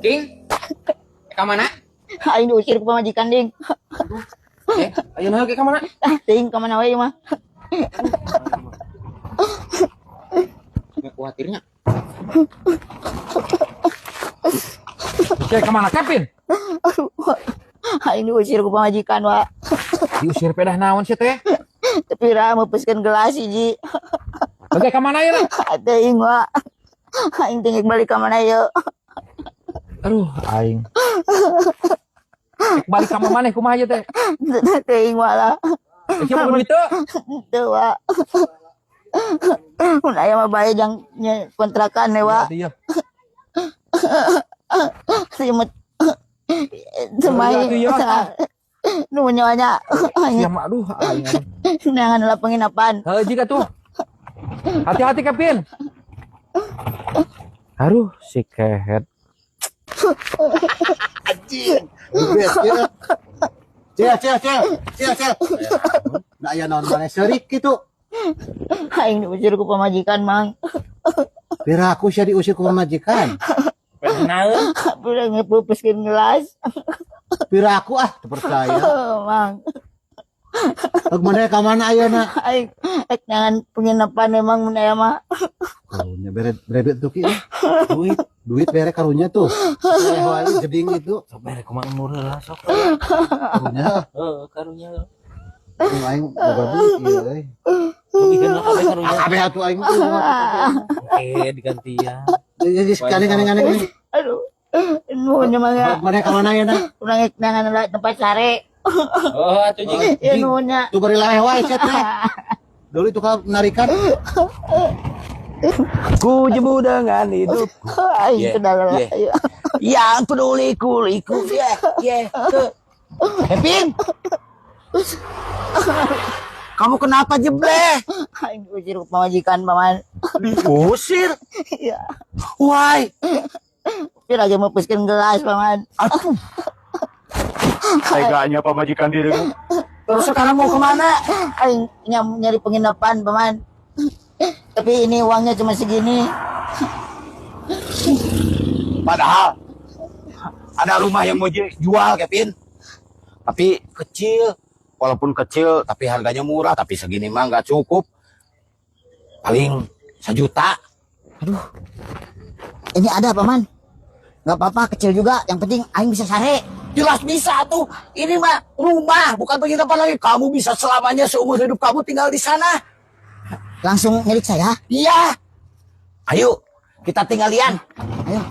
King. Ka mana? Aing diusir ku pamajikan, Ding. Eh, ayeuna ke ka mana? Ah, ting ka mana we mah. Nggak khawatirnya. Oke, kemana Kevin? Aduh, aing diusir ku pamajikan, wa. Diusir pedah naon sih teh? Tapi ra meupeuskeun gelas hiji. Oke, kemana ya? Teuing, wa. Aing tinggal balik ka mana yeuh. Aduh, aing. Balik ka maneh kumaha ieu teh? Teuing, wa lah. Eh, siapa duit teu? Teu, wa. Mun aya mah bae jang nya kontrakan we, wa. Iya. Simut semahi. Iya, iya. Nu nyawanya. Iya, mah aduh aing. Nangan lah penginapan. Heuh jika tuh. Hati-hati Kevin. Aduh, si kehet. Duit, ya. Cil, cil, cil, cil, cil. Nah, aya naon maneh seurik kitu. Aing diusir ku pamajikan, Mang. Piraku sia diusir ku pamajikan. Pedah naon? Udah ngepupuskeun gelas. Piraku ah, teu percaya. Mang. Rek maneh ka mana ayeuna? Aing ek nangan penginapan memang mun aya mah. Karunya bere bere duit tuh ki. Duit. Duit bere karunya tuh. Bere wae jeding itu. Sok bere kumaha umur heula sok. Karunya. Heeh, karunya. Aing aing boga duit ieu euy. Lebihkeun lah kabeh karunya. Kabeh atuh aing tuh. Oke, digantian. Jadi sekali ngane-ngane ini. Aduh. Nuhun nya Mang ya. Rek maneh ka mana ayeuna? Urang ek nangan lah tempat sare. Oh, atuh jing. Ya nuhun nya. Tuh bari laeh wae sia teh. Dulu itu kalau penarikan. Ku jemu dengan hidup Aing Yeah, ke dalam. yeah. Yang peduli kuliku. Yeah, yeah. Kevin. Kamu kenapa jebleh? Aing diusir ku pamajikan, Paman. Diusir? Iya. Why? Tapi lagi meupeuskeun gelas, Paman. Aduh. Teganya pamajikan dirimu. Terus sekarang mau kemana? Aing nyari penginapan, Paman. Tapi ini uangnya cuma segini. Padahal ada rumah yang mau dijual, Kevin. Tapi kecil. Walaupun kecil, tapi harganya murah. Tapi segini mah nggak cukup. Paling 1 juta. Ini ada, Paman. Nggak apa-apa, kecil juga. Yang penting aing bisa sare. Jelas bisa tuh. Ini mah rumah, bukan penginapan lagi. Kamu bisa selamanya seumur hidup kamu tinggal di sana. Langsung milik saya. Iya. Ayo, kita tinggalian. Ayo.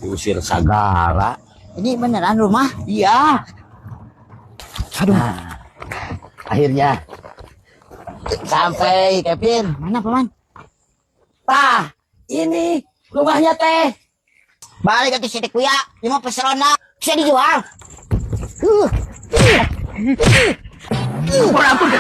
Usir sagala. Ini beneran rumah? Iya. Aduh. Nah, akhirnya sampai, Kevin. Mana, Paman? Tah, ini rumahnya teh. Balik ke sini kuya. Ini mah pesona. Bisa dijual. Ampun, ampun.